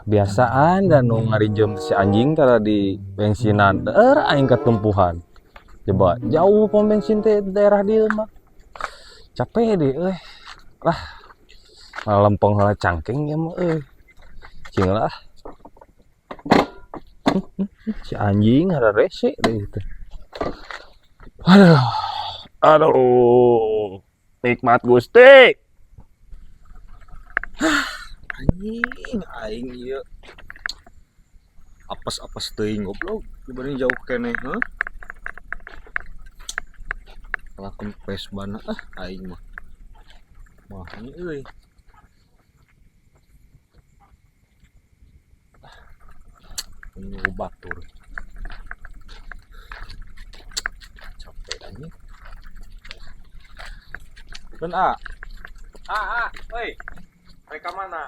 Kebiasaan dan nu ngarinjem si anjing tara di bensinan. Er aing ketumpuhan. Coba jauh pom bensin teh daerah dieu mah. Capek deh euy. Lah. Malah lempeng heula cangkeng ya mah euy. Cing lah. Si anjing ada rese deh itu. Aduh. Aduh. Nikmat Gusti. Anjing aing ieu apes-apes teuing, goblok, dibanding jauh keneh, heuh. Kalah kempes bana ah aing mah. Mah ini euy. Ah, ini batur. Capek anjing. Ben ah. Ah, ah, oi. Mereka mana?